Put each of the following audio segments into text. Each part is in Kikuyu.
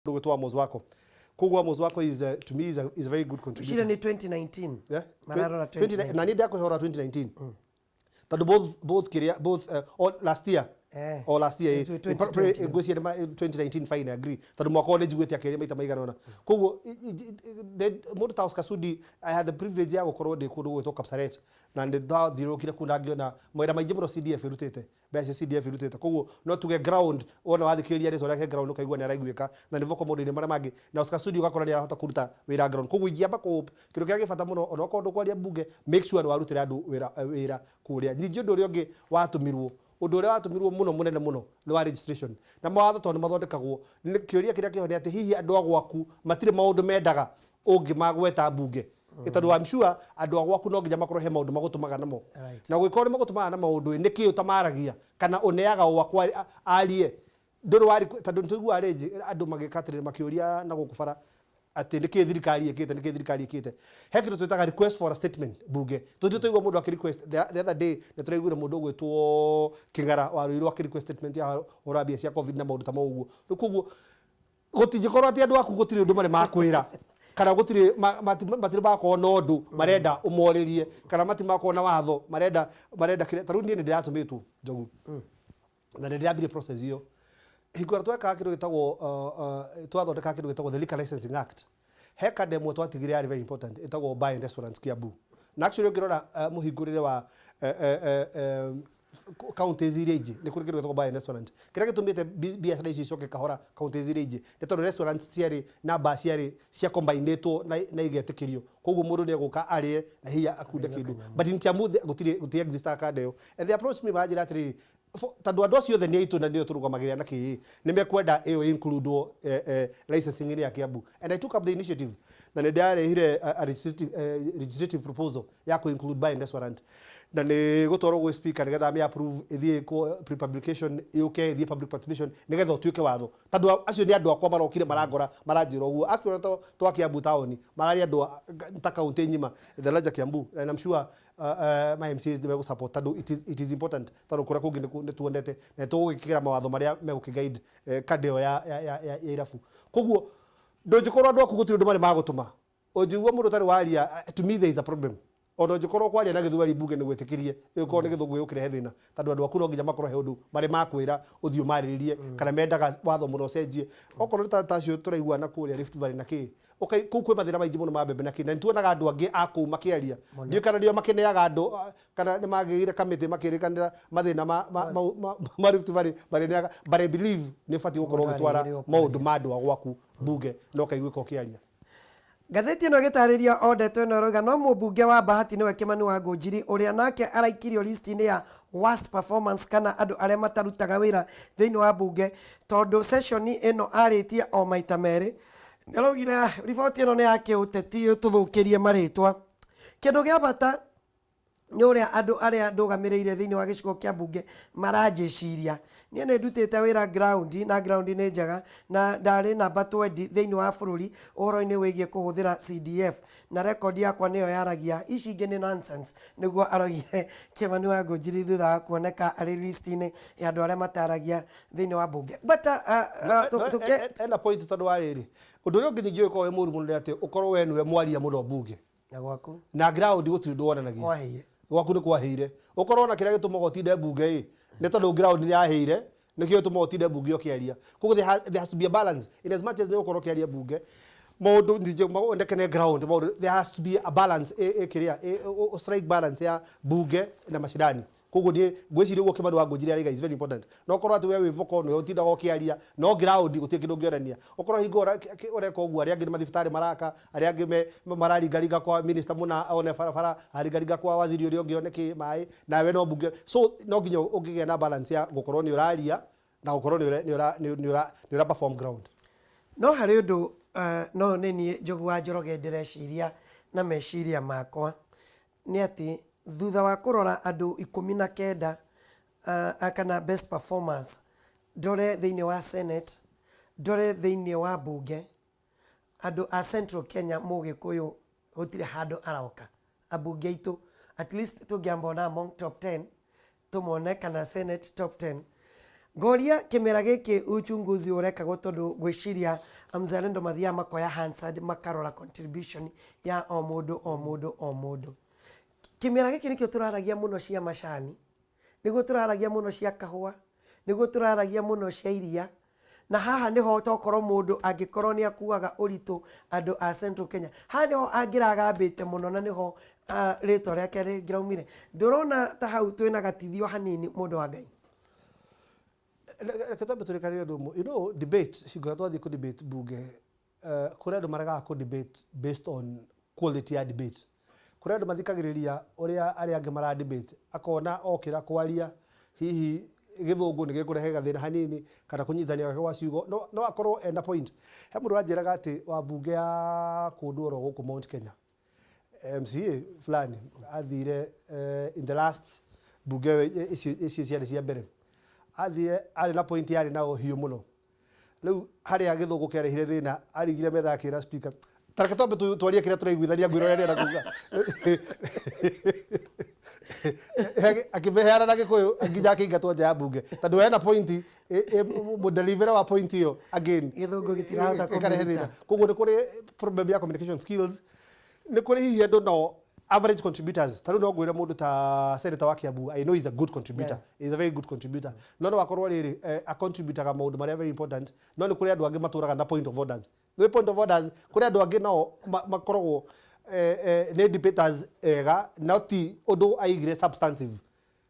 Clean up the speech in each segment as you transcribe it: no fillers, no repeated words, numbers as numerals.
Ũgwĩtwo Amos Wako. Koguo Amos Wako is a, to me is a very good contributor. Cira nĩ 2019. Yeah? Mararora 20, na niĩ ndakwĩhora 2019 tondũ both kĩrĩa both or last year. O last year. 2020. Ngwĩciria 2019, fine, I agree, tondũ mwaka ũyũ nĩ njiguĩte akĩaria maita maigana ũna. Koguo mũndũ ta Oscar Sudi, I had the privilege ya gũkorwo ndĩ kũndũ gwĩtwo Kapsaret na nĩ ndathiũrũrũkire kũu na ngĩona mawĩra maingĩ mũno CDF ĩrutĩte, mbeca CDF irutĩte. Koguo no tuge ground, wona wathikĩrĩria rĩtwa rĩake ground ũkaigua nĩ araiguĩka na nĩ vocal maũndũ-inĩ marĩa mangĩ, na Oscar Sudi ũgakora nĩ arahota kũruta wĩra ground. Koguo ingĩamba kũ kĩndũ kĩrĩa gĩ bata mũno, ona okorwo ndũkwaria mbunge, make sure nĩ warutĩra andũ wĩra kũrĩa. Ningĩ ũndũ ũrĩa ũngĩ watũmirwo, ũndũ ũrĩa watũmirwo mũno mũnene mũno nĩ wa registration na mawatho, tondũ nĩ mathondekagwo. Kĩũria kĩrĩa kĩho nĩ atĩ hihi andũ a gwaku matirĩ maũndũ mendaga ũngĩmagweta mbunge? Tondũ I'm sure andũ a gwaku no nginya makorwo he maũndũ magũtũmaga namo. Na gũgĩkorwo nĩ magũtũmaga na maũndũ, nĩ kĩĩ ũtamaragia kana ũneaga gwakwa arie ndũrĩ wari? Tondũ nĩ tũiguaga rĩngĩ andũ magĩka atĩrĩrĩ, makĩũria na gũkũ bara atĩ nĩkĩ thirikari ĩkĩte, nĩkĩ thirikari ĩkĩte. He kĩndũ twĩtaga request for a statement bunge. Tũthiĩ tũigua mũndũ akĩ request. The other day nĩ tũraiguire mũndũ ũgwĩtwo Kĩng'ara wa Ruiru akĩ request statement ya ũhoro wa mbia cia COVID na maũndũ ta mau ũguo. Rĩu koguo gũtingĩkorwo atĩ andũ aku gũtirĩ ũndũ marĩ makwĩra kana gũtirĩ matirĩ makorwo na ũndũ marenda ũmorĩrie kana matirĩ makorwo na watho marenda kĩrĩa. Ta rĩu niĩ nĩ ndĩratũmĩtwo, Njogu, na nĩ ndĩrambirie process ĩyo hingo ĩrĩa twekaga kĩndũ gĩtagwo twathondekaga kĩndũ gĩtagwo the Liquor Licensing Act. He kanda ĩmwe twatigire yarĩ very important ĩtagwo bar and restaurants Kiambu. Na actually ũngĩrora mũhingũrĩre wa counties iria ingĩ, nĩ kũrĩ kĩndũ gĩtagwo bar and restaurant. Kĩrĩa gĩtũmĩte biacara ici icoke kahora counties iria ingĩ nĩ tondũ restaurants ciarĩ na bar ciarĩ cia combinĩtwo na igetĩkĩrio. Koguo mũndũ nĩ egũka arĩe na hihi akunde kĩndũ, but in Kiambu gũtirĩ existaga kanda ĩyo. And they approached me, maranjĩra atĩrĩrĩ, tondũ andũ acio othe nĩ aitũ na nĩo tũrũgamagĩrĩra na kĩĩ nĩ mekwenda ĩyo include licensing-inĩ ya Kiambu. And I took up the initiative na nĩ ndĩrarehire a legislative proposal ya kũ include bar and restaurant, na nĩ gũtwarwo gwĩ speaker nĩgetha amĩ approve, ĩthiĩ pre-publication, yũke ĩthiĩ public participation nĩgetha ũtuĩke watho, tondũ acio nĩ andũ akwa marokire marangora maranjĩra ũguo. Actually to twa Kiambu taũni mararĩ andũ ta kaunti ng'ima, the larger Kiambu, and I'm sure my MCAs nĩ megũ support tondũ it is important, tondũ kũrĩa kũngĩ nĩ tuonete na nĩ tũgũgĩkĩra mawatho marĩa megũkĩ guide kanda ĩyo ya irabu. Koguo ndũngĩkorwo andũ aku gũtirĩ ũndũ marĩ magũtũma ũnjigua mũndũ ũtarĩ waria, to me there is a problem. Ona ũngĩkorwo kwaria na gĩthweri mbunge nĩ gwĩtĩkĩrie, ĩgĩkorwo nĩ gĩthũngũ gĩgũkĩrehe thĩna, tondũ andũ aku no nginya makorwo he ũndũ marĩ makwĩra ũthiĩ ũmarĩrĩrie kana mendaga watho mũno ũcenjie. Okorwo nĩ ta acio tũraigua na kũrĩa Rift Valley na kĩ. Okay, kũu kwĩ mathĩna maingĩ mũno ma mbembe na kĩ, na nĩ tuonaga andũ angĩ a kũu makĩaria. Ndiũĩ kana nĩo makĩneaga andũ kana nĩ magĩire kamĩtĩ makĩrĩkanĩra mathĩna ma Rift Valley marĩneaga, but I believe nĩ ũbatiĩ gũkorwo Mũndũ ũgĩtwara arĩrĩire maũndũ ma andũ a gwaku mbunge na ũkaiguĩka ũkĩaria. Ngathĩti ĩno ĩgĩtarĩria o ndeto ĩno ĩroiga no mũmbunge wa Bahati nĩwe Kimani wa Ngũnjiri, ũrĩa nake araikirio list-inĩ ya worst performance kana andũ arĩa matarutaga wĩra thĩinĩ wa mbunge, tondũ session ĩno arĩtie o maita merĩ. Nĩaraugire riboti ĩno nĩ ya kĩũteti tũthũkĩrie marĩtwa. Kĩndũ gĩa bata nĩ ũrĩa andũ arĩa ndũgamĩrĩire thĩinĩ wa gĩcigo kĩa mbunge maranjĩciria. Niĩ nĩ ndutĩte wĩra ground na ground nĩ njega na ndarĩ namba 20 thĩinĩ wa bũrũri ũhoro-inĩ wĩgiĩ kũhũthĩra CDF na rekondi yakwa nĩyo yaragia, ici ingĩ nĩ nonsense, nĩguo aroigire Kimani wa Ngũnjiri thutha wa kuoneka arĩ list-inĩ ya andũ arĩa mataragia thĩinĩ wa mbunge. But No, ena point, tondũ wa rĩrĩ, ũndũ ũrĩa ũngĩ ningĩ ũgĩkorwo wĩ mũru mũno nĩ atĩ ũkorwo we nĩwe mwaria mũno mbunge na gwaku na ground gũtirĩ ũndũ wonanagia. Kwahĩire. Gwaku nĩ kwahĩire. Ũkorwo na kĩrĩa gĩtũmaga ũtinde mbunge ĩ nĩ tondũ ground nĩ yahĩire, nĩkĩo gĩtũmaga ũtinde mbunge ũkĩaria. Koguo there has to be a balance. In as much as nĩ ũgũkorwo ũkĩaria mbunge maũndũ ningĩ wendekane ground maũndũ, there has to be a balance ĩ kĩrĩa strike balance ya mbunge na macindani. Koguo niĩ ngwĩciria ũguo Kimani wa Ngũnjiri araiga is very important. No korwo atĩ we wĩ vocal, nĩwe ũtindaga ũkĩaria, no ground gũtirĩ kĩndũ ũngĩonania, ũkorwo hingo ũreka ũguo, arĩa angĩ nĩ mathibitarĩ maraka, arĩa angĩ me mararingaringa kwa minister mũna one barabara, aringaringa kwa waziri ũrĩa ũngĩ one kĩ maĩ, nawe no mbunge. So no nginya ũngĩgĩa na balance ya gũkorwo nĩ ũraria na gũkorwo nĩ ũra perform ground. No harĩ ũndũ no nĩ niĩ Njogu wa Njoroge ndĩreciria na meciria makwa nĩ atĩ thutha wa kũrora andũ 19 kana best performance, ndore thĩinĩ wa Senate, ndore thĩinĩ wa mbunge, andũ a Central Kenya, Mũgĩkũyũ gũtirĩ handũ aroka. Ambunge aitũ at least tũngĩamba ona among top 10 tũmone kana Senate top 10. Ngoria kĩmera gĩkĩ uchunguzi ũrekagwo tondũ ngwĩciria mzalendo mathiaga makoya Hansard makarora contribution ya o mũndũ o mũndũ o mũndũ. Kĩmera gĩkĩ nĩkĩo tũraragia mũno cia macani, nĩguo tũraragia mũno cia kahũa, nĩguo tũraragia mũno cia iria, na haha nĩho tokorwo mũndũ angĩkorwo nĩ akuaga ũritũ andũ a Central Kenya, haha nĩho angĩragambĩte mũno na nĩho rĩtwa rĩake rĩngĩraumire. Ndũrona ta hau twĩna gatithio hanini mũndũ wa Ngai? Reke twambe tũrĩkanĩre ũndũ ũmwe. Debate, hingo ĩrĩa twathiĩ kũ debate bunge, kũrĩ andũ maregaga kũ debate based on quality ya debate. Kũrĩ andũ mathikagĩrĩria ũrĩa arĩa angĩ mara debate, akona okĩra kwaria hihi gĩthũngũ nĩ gĩkũrehe gathĩna hanini kana kũnyitithania gwake gwa ciugo, no akorwo ena point. He mũndũ ũranjĩraga atĩ wa mbunge ya kũndũ oro gũkũ Mount Kenya, MCA fulani athire in the last bunge ĩyo icio ciarĩ cia mbere, athire arĩ na point yarĩ nayo hiũ mũno. Rĩu harĩa gĩthũngũ kĩarehire thĩna, arigire metha akĩra speaker, ta reke twambe twarie kĩrĩa tũraiguithania ngwĩra ũrĩa ndĩrenda kuga. Akĩmeheana na Gĩkũyũ nginya akĩingatwo nja ya bunge tondũ ena point mũdeliverer wa point ĩyo again Gĩthũngũ gĩtirahota ĩkarehe kũmĩruta. thĩna. Koguo nĩ kũrĩ problem ya communication skills, nĩ kũrĩ hihi andũ no average contributors. Ta rĩu no ngwĩre mũndũ ta senator wa Kiambu, I know he's a good contributor. He's a very good contributor, no akorwo rĩrĩ acontributaga maũndũ marĩa very important, no nĩ kũrĩ andũ angĩ matũraga na point of orders. Nĩ point of orders, kũrĩ andũ angĩ nao makoragwo nĩ debaters ega, no ti ũndũ aigire substantive,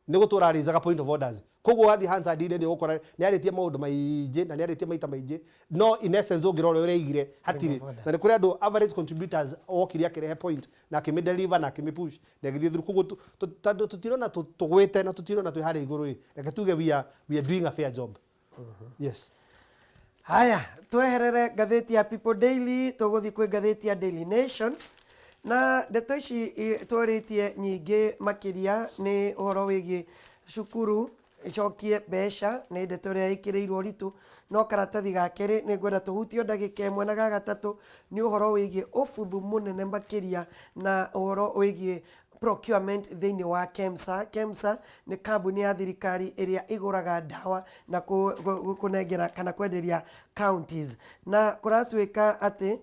nĩ gũtũra arĩizaga point of orders. Koguo wathiĩ Hansard-inĩ nĩ ũgũkora nĩ arĩtie maũndũ maingĩ na nĩ arĩtie maita maingĩ, no in essence ũngĩrora ũrĩa aigire hatirĩ. Point of order. Na nĩ kũrĩ andũ average contributors okire akĩrehe point na akĩmĩ-deliver na akĩmĩ-push na ĩgĩthiĩ through. Koguo tondũ tũtirona tũgwĩte na tũtirona twĩ harĩa igũrũ ĩ, reke tuge we are doing a fair job, yes. Haya, tweherere ngathĩti ya People Daily, tũgũthiĩ kwĩ ngathĩti ya Daily Nation, na ndeto ici twarĩtie nyingĩ makĩria nĩ ũhoro wĩgiĩ cukuru icokie mbeca, nĩ ndeto ĩrĩa ĩkĩrĩirwo ũritũ. No karatathi ga kerĩ nĩ ngwenda tũhutio ndagĩka ĩmwe na ga gatatũ nĩ ũhoro wĩgiĩ ũbuthu mũnene makĩria na ũhoro wĩgiĩ procurement thĩinĩ wa KEMSA. KEMSA nĩ kambuni ya thirikari ĩrĩa ĩgũraga ndawa na kũnengera kana kwenderia counties, na kũratuĩka atĩ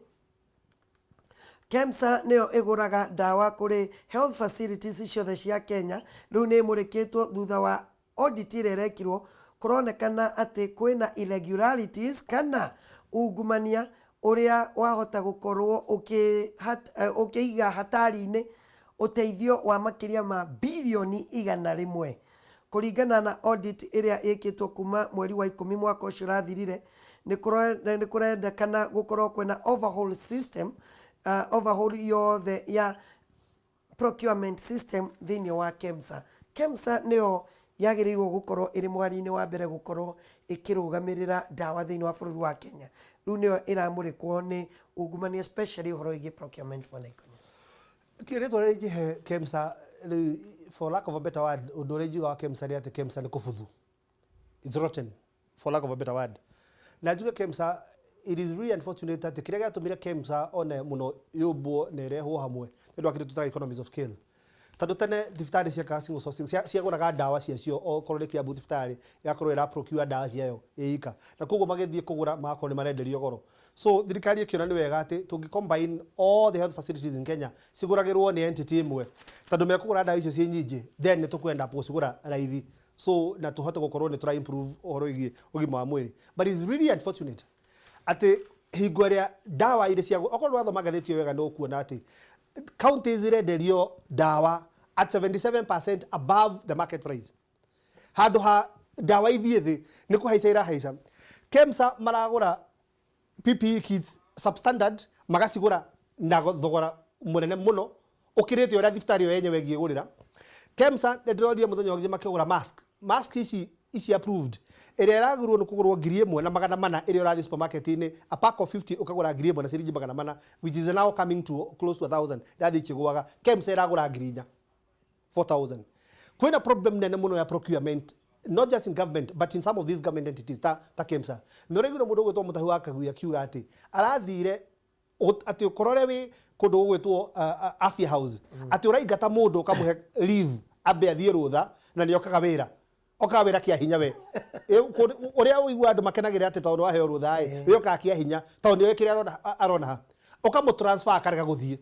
KEMSA nĩyo ĩgũraga ndawa kũrĩ health facilities ciothe cia Kenya. Rĩu nĩ ĩmũrĩkĩtwo thutha wa audit ĩrĩa ĩrekirwo, kũronekana atĩ kwĩna irregularities kana ungumania ũrĩa wahota gũkorwo ũkĩiga hatari-inĩ ũteithio wa makĩria ma birioni 100. Kũringana na audit ĩrĩa ĩkĩtwo kuma mweri wa 10 mwaka ũcio ũrathirire, nĩ kũrendekana gũkorwo kwĩna overhaul system, overhaul yothe ya procurement system thĩinĩ wa KEMSA. KEMSA nĩyo yagĩrĩirwo gũkorwo ĩrĩ mwari-inĩ wa mbere gũkorwo ĩkĩrũgamĩrĩra ndawa thĩinĩ wa bũrũri wa Kenya. Rĩu nĩyo ĩramũrĩkwo nĩ ungumania, especially ũhoro wĩgiĩ procurement, bwana Ikonya. Rĩtwa rĩrĩa ingĩhe KEMSA rĩu, for lack of a better word, ũndũ ũrĩa ingiuga wa KEMSA nĩ atĩ KEMSA nĩ kũbuthu. It's rotten, for lack of a better word. Na njuge KEMSA, it is really unfortunate atĩ kĩrĩa gĩatũmire KEMSA one mũno yũmbwo na ĩrehwo hamwe nĩ ũndũ wa kĩndũ tũtaga economies of scale, tondũ tene thibitarĩ ciekaga single sourcing, ciagũraga ndawa ciacio. Okorwo nĩ Kiambu thibitarĩ ĩgakorwo ĩra procure ndawa ciayo ĩika, na koguo magĩthiĩ kũgũra magakorwo nĩ marenderio goro. So thirikari ĩkĩona nĩ wega atĩ tũngĩ combine all the health facilities in Kenya cigũragĩrwo nĩ entity ĩmwe, tondũ mekũgũra ndawa icio ciĩ nyingĩ, then nĩ tũkwenda gũcigũra raithi, so na tũhote gũkorwo nĩ tũra improve ũhoro wĩgiĩ ũgima wa mwĩrĩ. But it's really unfortunate atĩ hingo ĩrĩa ndawa irĩ cia okorwo wathoma ngathĩti ĩyo wega, nĩ ũkuona atĩ counties irenderio ndawa at 77% above the market price. Handũ ha ndawa ithiĩ thĩ, nĩ kũhaica irahaica. KEMSA maragũra PPE kits substandard, magacigũra na thogora mũnene mũno ũkĩrĩte ũrĩa thibitarĩ ĩyo yenyewe ĩngĩgũrĩra. KEMSA nĩ ndĩronire mũthenya ũngĩ makĩgũra mask ici approved, ĩrĩa ĩragũrwo nĩ kũgũrwo 1400, ĩrĩa ũrathiĩ supermarket-inĩ a pack of 50 ũkagũra 1400, which is now coming to close to 1000, ĩrathiĩ ĩkĩgũaga. KEMSA ĩragũra 4000, 4000. Kwĩna problem nene mũno ya procurement, not just in government but in some of these government entities ta KEMSA. Nĩ ũraiguire mũndũ ũgwĩtwo Mũtahi wa Kagui akiuga atĩ arathire atĩ ũkorore wĩ kũndũ gũgwĩtwo Afya House, atĩ ũraingata mũndũ ũkamũhe leave ambe athiĩ rũtha na nĩ okaga wĩra. Okaga wĩra kĩa hinya we. Ũrĩa ũigua andũ makenagĩrĩra atĩ tondũ waheo rũtha ĩ, we okaga kĩa hinya tondũ nĩoĩ kĩrĩa arona ha. Ũkamũ transfer akarega gũthiĩ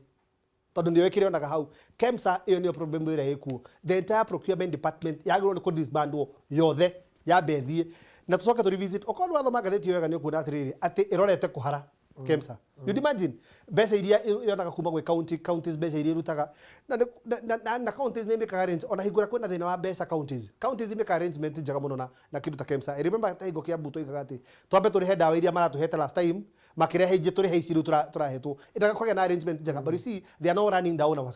tondũ nĩoĩ kĩrĩa onaga hau. KEMSA ĩyo nĩyo problem ĩrĩa ĩkuo. The entire procurement department yagĩrĩirwo nĩ kũ disbandwo yothe yambe ĩthiĩ na tũcoke tũ revisit. Okorwo nĩ wathoma ngathĩti ĩyo wega nĩ ũkuona atĩrĩrĩ atĩ ĩrorete kũhara KEMSA. You'd imagine mbeca iria yonaga kuma gwĩ county, counties mbeca iria irutaga na, na, na, na, na counties nĩ imĩkaga arrange ona hingo ĩrĩa kwĩna thĩna wa mbeca counties, counties imĩkaga arrangement njega mũno na kĩndũ ta KEMSA. I remember ta hingo Kiambu twoigaga atĩ twambe tũrĩhe ndawa iria maratũhete last time makĩrehe ingĩ tũrĩhe ici rĩu tũrahetwo ĩndaga kũgĩa na arrangement njega, but you see they are now running down our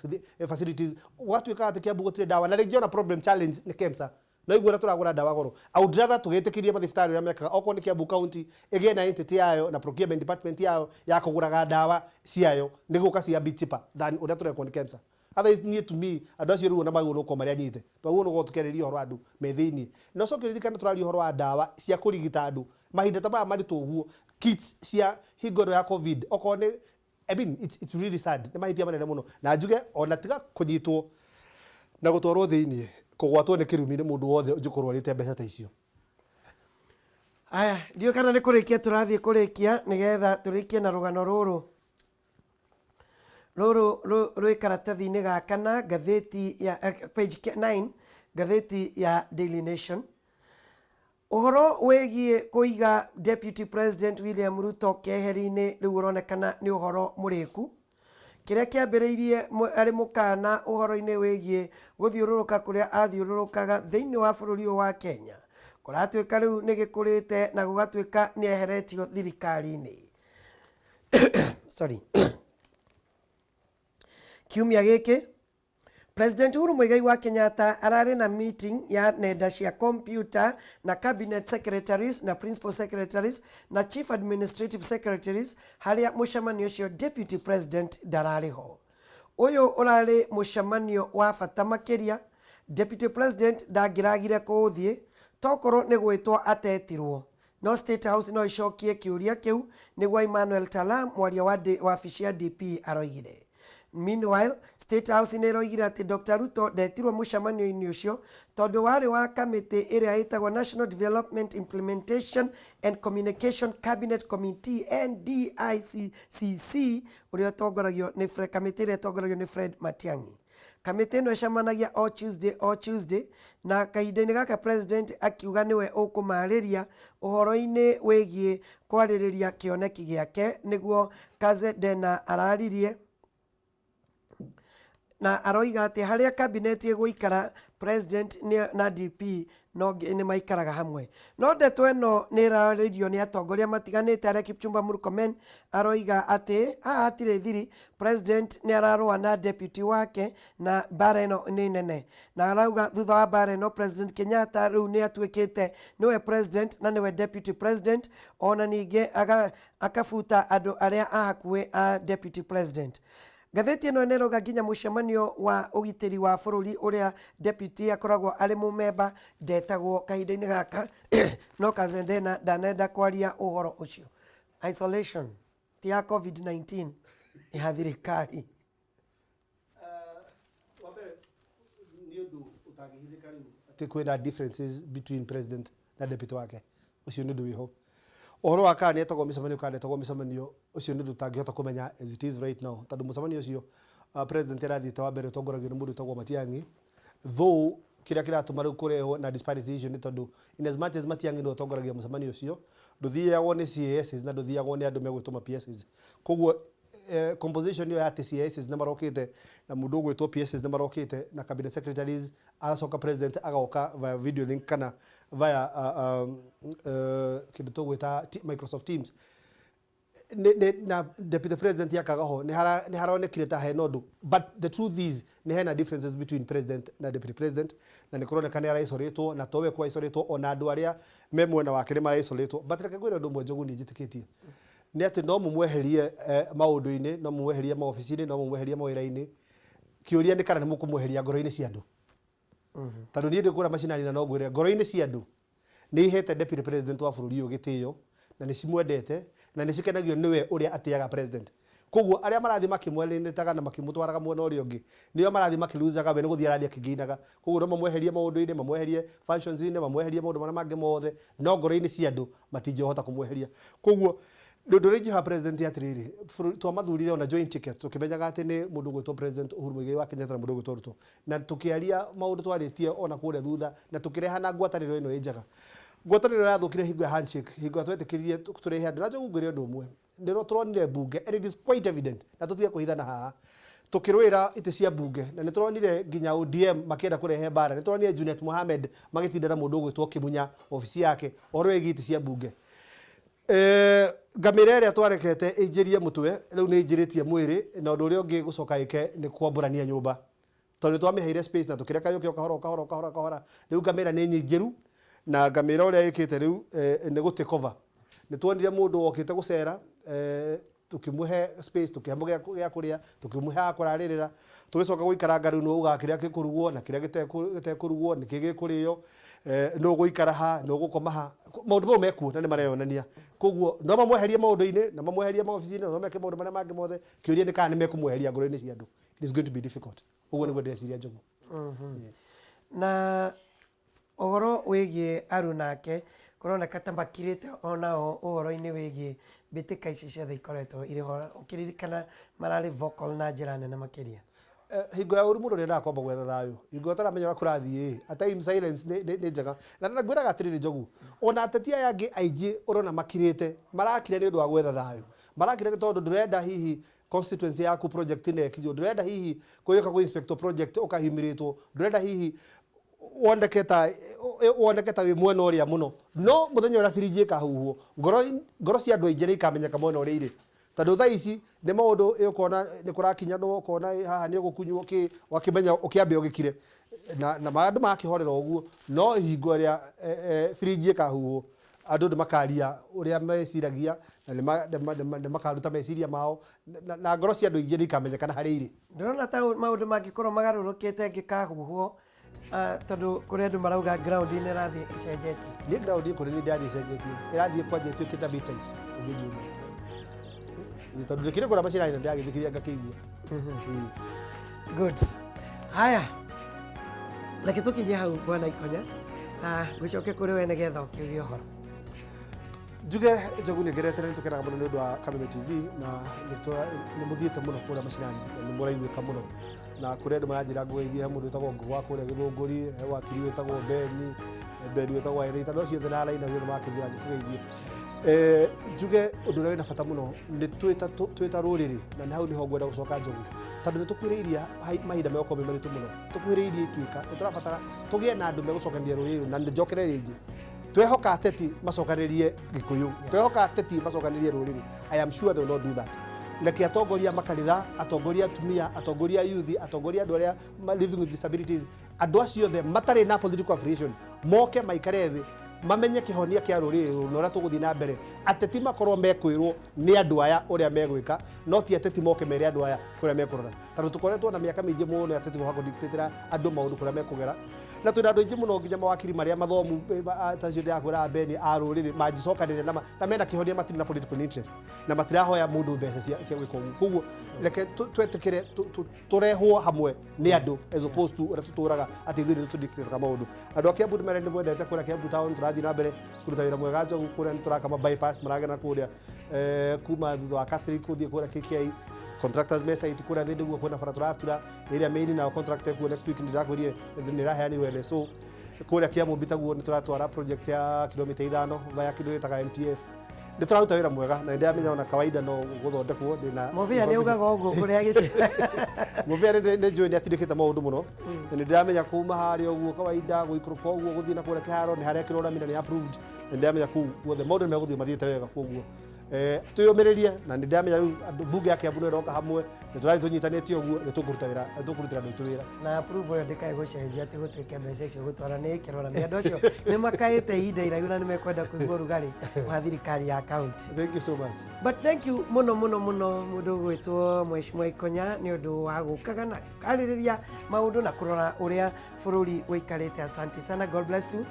facilities, gũgatuĩka atĩ Kiambu gũtirĩ ndawa na rĩngĩ ona problem challenge nĩ KEMSA no igua ũrĩa tũragũra ndawa goro. I would rather tũgĩtĩkĩrie mathibitarĩ ũrĩa mekaga, okorwo nĩ Kiambu County ĩgĩe na entity yayo na procurement department yayo ya kũgũraga ndawa ciayo nĩ gũka cia bit cheaper than ũrĩa tũrekwo nĩ KEMSA. Otherwise niĩ to me andũ acio rĩu ona magĩrĩirwo nĩ gũkorwo marĩ anyite twagĩrĩirwo nĩ gũkorwo tũkĩarĩrĩria ũhoro wa andũ me thĩiniĩ na ũcoke ũririkane tũraria ũhoro wa ndawa cia kũrigita andũ mahinda ta maya maritũ ũguo, kits cia hingo ĩno ya COVID okorwo nĩ, I mean, it's really sad. Nĩ mahĩtia manene mũno na njuge ona tiga kũnyitwo na gũtwarwo thĩiniĩ kũgwatwo nĩ kĩrumi nĩ mũndũ wothe ũngĩkorwo arĩte mbeca ta icio. Aya, ndiũĩ kana nĩ kũrĩkia tũrathiĩ kũrĩkia nĩgetha tũrĩkie na rũgano rũrũ rũrũ rwĩ karatathi-inĩ ga kana ngathĩti ya page 9 ngathĩti ya Daily Nation. Ũhoro wĩgiĩ kũiga Deputy President William Ruto keheri-inĩ rĩu ũronekana nĩ ũhoro mũrĩku. Kĩrĩa kĩambĩrĩirie arĩ mũkana ũhoro-inĩ wĩgiĩ gũthiũrũrũka kũrĩa athiũrũrũkaga thĩinĩ wa bũrũri ũyũ wa Kenya kũratuĩka rĩu nĩ gĩkũrĩte na gũgatuĩka nĩ eheretio thirikari-inĩ. Sorry. Kiumia gĩkĩ President Uhuru Muigai wa Kenyatta ararĩ na meeting ya nenda cia computer na cabinet secretaries na principal secretaries na chief administrative secretaries, harĩa mũcemanio ũcio deputy president ndararĩ ho. Ũyũ ũrarĩ mũcemanio wa bata makĩria, deputy president ndangĩragire kũũthiĩ tokorwo nĩ gwĩtwo atetirwo. No State House no ĩcokie kĩũria kĩu, nĩguo Emmanuel Talam, mwaria wa wabici ya DP aroigire. Meanwhile, State House nĩ ĩroigire atĩ Dr. Ruto ndetirwo mũcemanio-inĩ ũcio tondũ warĩ wa kamĩtĩ ĩrĩa ĩtagwo National Development Implementation and Communication Cabinet Committee, NDICCC, ũrĩa ũtongoragio nĩ Fred, kamĩtĩ ĩrĩa ĩtongoragio nĩ Fred Matiang'i. Kamĩtĩ ĩno ĩcemanagia o Tuesday o Tuesday na kahinda-inĩ gaka president akiuga nĩwe ũkũmarĩria ũhoro-inĩ wĩgiĩ kwarĩrĩria kĩoneki gĩake, nĩguo Kaze Dena araririe na aroiga atĩ harĩa cabinet ĩgũikara president na DP no nĩ maikaraga hamwe. No ndeto ĩno nĩ ĩrarĩrio nĩ atongoria matiganĩte arĩa Kipchumba Murkomen aroiga atĩ haha hatirĩ thiri, president nĩ ararũa na deputy wake na mbara ĩno nĩ nene, na arauga thutha wa mbara ĩno President Kenyatta rĩu nĩ atuĩkĩte nĩwe president na nĩwe deputy president, ona ningĩ akabuta andũ arĩa a hakuhĩ a deputy president. Ngathĩti ĩno nĩ ĩrauga nginya mũcemanio wa ũgitĩri wa bũrũri ũrĩa deputy akoragwo arĩ mũmemba ndetagwo kahinda-inĩ gaka, no Kazendena ndanenda kwaria ũhoro ũcio. Isolation ti ya COVID-19, ya thirikari. Wa mbere nĩ ũndũ ũtangĩhithĩka rĩu atĩ kwĩna differences between president na deputy wake, ũcio nĩ ũndũ wĩho. Ũhoro wa kana nĩetagwo mĩcemanio kana ndetagwo mĩcemanio, ũcio nĩ ũndũ ũtangĩhota kũmenya as it is right now, tondũ mũcemanio ũcio president arathiĩte wa mbere ũtongoragio nĩ mũndũ wĩtagwo Matiang'i, though kĩrĩa kĩratũma rĩu kũrehwo na disparity icio nĩ tondũ in as much as Matiang'i nĩwe ũtongoragia mũcemanio ũcio, ndũthiagwo nĩ CASs na ndũthiagwo nĩ andũ megwĩtwo ma PSs. Koguo composition ĩyo ya atĩ CASs nĩ marokĩte na mũndũ ũgwĩtwo PSs nĩ marokĩte na cabinet secretaries, aracoka president agoka via video link kana via kĩndũ tũgwĩta Microsoft Teams na deputy president yakaga ho, nĩ haronekire ta hena ũndũ, but the truth is nĩ hena differences between president na deputy president na nĩ kũroneka nĩ araicoretwo na towe kwa icoretwo, ona andũ arĩa me mwena wake nĩ maraicoretwo. But reke ngwĩre ũndũ ũmwe Njogu, niĩ njĩtĩkĩtie nĩ atĩ no mũmweherie maũndũ-inĩ, no mũmweherie maobici-inĩ, no mũmweherie mawĩra-inĩ, kĩũria nĩ kana nĩ mũkũmweheria ngoro-inĩ cia andũ, tondũ niĩ ndĩ kũrĩa macinani na no ngwĩre ngoro-inĩ cia andũ nĩ ihete deputy president wa bũrũri ũyũ gĩtĩo na nĩ cimwendete na nĩ cikenagio nĩwe ũrĩa atĩaga president. Koguo arĩa marathiĩ makĩmwerenetaga na makĩmũtwaraga mwena ũrĩa ũngĩ nĩo marathiĩ makĩluzaga, we nĩ gũthiĩ arathiĩ akĩngĩinaga. Koguo no mamweherie maũndũ-inĩ, mamweherie functions-inĩ, mamweherie maũndũ marĩa mangĩ mothe, no ngoro-inĩ cia andũ matingĩhota kũmweheria. Koguo ũndũ ũrĩa ingĩhoya president atĩrĩrĩ, twamathurire ona joint ticket tũkĩmenyaga atĩ nĩ mũndũ ũgwĩtwo President Uhuru Muigai wa Kenyatta na mũndũ ũgwĩtwo Ruto, na tũkĩaria maũndũ twarĩtie ona kũrĩa thutha, na tũkĩrehana ngwatanĩro ĩno ĩ njega. Ngwatanĩro yathũkire hingo ya handshake, hingo ĩrĩa twetĩkĩrire tũrehe andũ. Na Njogu, ngwĩre ũndũ ũmwe, nĩrwo tũronire mbunge, and it is quite evident, na tũtige kũhithana haha, tũkĩrũĩra itĩ cia mbunge, na nĩ tũronire nginya ODM makĩenda kũrehe mbara. Nĩ tũronire Junet Mohamed magĩtinda na mũndũ ũgwĩtwo Kĩmunya obici yake ũhoro wĩgiĩ itĩ cia mbunge. Ngamĩra ĩrĩa twarekete ĩingĩrie mũtwe rĩu nĩ ĩingĩrĩtie mwĩrĩ, na ũndũ ũrĩa ũngĩ gũcoka ĩke nĩ kwambũrania nyũmba, tondũ nĩ twamĩheire space na tũkĩreka yũke o kahora o kahora o kahora o kahora. Rĩu ngamĩra nĩ nyingĩru, na ngamĩra ũrĩa ĩkĩte rĩu nĩ gũ take over. Nĩ tuonire mũndũ wokĩte gũcera, tũkĩmũhe space, tũkĩmũhe gĩa kũrĩa, tũkĩmũhe ha kũrarĩrĩra, tũgĩcoka gũikaranga rĩu nĩ ugaga kĩrĩa gĩkũrugwo na kĩrĩa gĩtekũrugwo, nĩkĩ gĩkũrĩo, nũ ũgũikara ha, nũ ũgũkoma ha. Maũndũ mau mekuo na nĩ mareyonania. Koguo no mamweherie maũndũ-inĩ, na mamweherie maobici-inĩ, na no meke maũndũ marĩa mangĩ mothe, kĩũria nĩ kana nĩ mekũmweheria ngoro-inĩ cia andũ. It is going to be difficult. Ũguo nĩguo ndĩreciria, Njogu. Na ũhoro wĩgiĩ Aru nake kũroneka ta makirĩte onao ũhoro-inĩ wĩgiĩ mbĩtĩka ici ciothe ikoretwo irĩ ho, ũkĩririkana mararĩ vocal na njĩra nene makĩria. Hingo ya ũru mũndũ nĩendaga kwamba gwetha thayũ, hingo ũtaramenya ũrĩa kũrathiĩ, at times silence nĩ njega. Na ngwĩraga atĩrĩrĩ, Njogu, ona ateti aya angĩ aingĩ ũrona makirĩte, marakira nĩ ũndũ wa gwetha thayũ. Marakira nĩ tondũ ndũrenda hihi constituency yaku project ĩnekinywo, ndũrenda hihi kũgĩũka kũ inspect project ũkahimirĩtwo, ndũrenda hihi woneke ta wĩ mwena ũrĩa mũno. No mũthenya ũrĩa birinji ĩkahuhwo, ngoro cia andũ aingĩ nĩ ikamenyeka mwena ũrĩa irĩ, tondũ thaa ici nĩ maũndũ ũkona nĩ kũrakinyanwo, ũkona haha nĩ ũgũkunywo kĩ, ũgakĩmenya ũkĩambe ũgĩkire na andũ magakĩhorera ũguo. No hingo ĩrĩa birinji ĩkahuhwo, andũ nĩ makaria ũrĩa meciragia na nĩ makaruta meciria mao, na ngoro cia andũ aingĩ nĩ ikamenyekana harĩa irĩ. Ndĩrona ta maũndũ mangĩkorwo magarũrũkĩte ngĩkahuhwo, tondũ kũrĩ andũ marauga ground nĩ ĩrathiĩ ĩcenjetie. Niĩ ground kũrĩ nĩ ndĩrathiĩ ĩcenjetie, ĩrathiĩ kwanja ĩtuĩkĩte bit tight ũngĩnjũria, tondũ ndĩkĩrĩ kũrĩa macinani na ndĩragĩthikĩrĩria ngakĩigua. Ĩĩ. Good. Haya, reke tũkinye hau, bwana Ikonya, na ngũcoke kũrĩ we nĩgetha ũkĩuge ũhoro. Njuge, Njogu, nĩ ngerete na nĩ tũkenaga mũno nĩ ũndũ wa Kameme TV, na nĩ mũthiĩte mũno kũrĩa macinani na nĩ mũraiguĩka mũno, na kũrĩa andũ maranjĩra ngũgeithie. He mũndũ wĩtagwo Ngũgwa kũrĩa Gĩthũngũri, he wakiri wĩtagwo Beni, Beni wĩtagwo Erĩta, no ciothe na raina ciothe makĩnjĩra ngũgeithie. Njuge ũndũ ũrĩa wĩna bata mũno nĩ twĩ ta rũrĩrĩ, na nĩ hau nĩho ngwenda gũcoka, Njogu, tondũ nĩ tũkuhĩrĩirie mahinda megũkorwo me maritũ mũno, tũkuhĩrĩirie ituĩka. Nĩ tũrabatara tũgĩe na andũ megũcokanĩria rũrĩrĩ rũrũ, na njokere rĩngĩ, twehoka ateti macokanĩrie Gĩkũyũ, twehoka ateti macokanĩrie rũrĩrĩ. I am sure they will not do that. Reke atongoria a makanitha, atongoria atumia, atongoria a youth, atongoria andũ arĩa living with disabilities, andũ acio othe matarĩ na political affiliation moke maikare thĩ, mamenye kĩhonia kĩa rũrĩrĩ rũrũ na ũrĩa tũgũthiĩ na mbere. Ateti makorwo mekwĩrwo nĩ andũ aya ũrĩa megwĩka, no ti ateti moke mere andũ aya kũrĩa mekũrora, tondũ tũkoretwo na mĩaka mĩingĩ mũno ateti gũka kũdictatĩra andũ maũndũ kũrĩa mekũgera, na twĩna andũ aingĩ mũno, nginya mawakiri marĩa mathomu ta acio ndĩrakwĩra Beni a rũrĩrĩ mangĩcokanĩrĩra na mena kĩhonia, matirĩ na political interest na matirahoya mũndũ mbeca cia gwĩka ũguo. Koguo reke twetĩkĩre tũrehwo hamwe nĩ andũ as opposed to ũrĩa tũtũraga atĩ ithuĩ nĩ tũdictataga maũndũ. Andũ a Kiambu nĩ marĩa nĩ mwendete kũrĩa Kiambu town, tũrathiĩ na mbere kũruta wĩra mwega, Njogu. Kũrĩa nĩ tũraka ma bypass maragera kũrĩa kuma thutha wa Catholic gũthiĩ kũrĩa KKI, contractors me site kũrĩa thĩ nĩguo kwĩna bara tũratura ĩrĩa main, nao contract kuo next week nĩndĩrakwĩrire nĩ ĩraheanirwo LSO. Kũrĩa Kiambu taguo nĩ tũratwara project ya kilomita 5 via kĩndũ gĩtaga MTF. Nĩ tũraruta wĩra mwega na nĩndĩramenya ona kawaida no gũthondekwo ndĩna Mũbĩa nĩ ugaga ũguo kũrĩa gĩci Mũbĩa nĩ njũĩ nĩ atindĩkĩte maũndũ mũno, na nĩ ndĩramenya kuma harĩa ũguo kawaida gũikũrũka ũguo gũthiĩ na kũrĩa kĩharo nĩ harekĩrwo rami na nĩ approved, na nĩ ndĩramenya kũu guothe maũndũ nĩ megũthiĩ mathiĩte wega. Koguo twĩyũmĩrĩrie, na nĩ ndĩramenya rĩu andũ mbunge ya Kiambu nĩ ĩroka hamwe, nĩ tũrathiĩ tũnyitanĩte ũguo, nĩ tũkũruta wĩra, nĩ tũkũrutĩra andũ aitũ wĩra. Na approval ĩyo ndĩkae gũcenjia atĩ gũtuĩke mbeca icio gũtwara nĩ ĩkĩrwo rami. Andũ acio nĩ makaĩte ihinda iraihu na nĩ mekwenda kũigua ũrugarĩ wa thirikari ya county. Thank you so much. But thank you mũno mũno mũno, mũndũ ũgwĩtwo Mheshimiwa Ikonya, nĩ ũndũ wa gũkaga na tũkarĩrĩria maũndũ na kũrora ũrĩa bũrũri ũikarĩte. Asante sana, God bless you.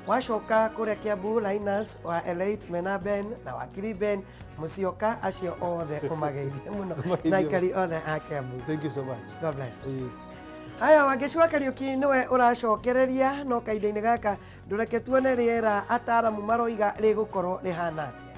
Wacoka kũrĩa Kiambu, Linus wa Elite mena Ben na wakiri Ben Musyoka, acio othe ũmageithie mũno Ũmageithie na aikari othe a Kiambu. Thank you so much. God bless. Ĩĩ. Haya, Wangeci wa Kariũki nĩwe ũracokereria, no kahinda-inĩ gaka ndũreke tuone rĩera ataramu maroiga rĩgũkorwo rĩhana atĩa.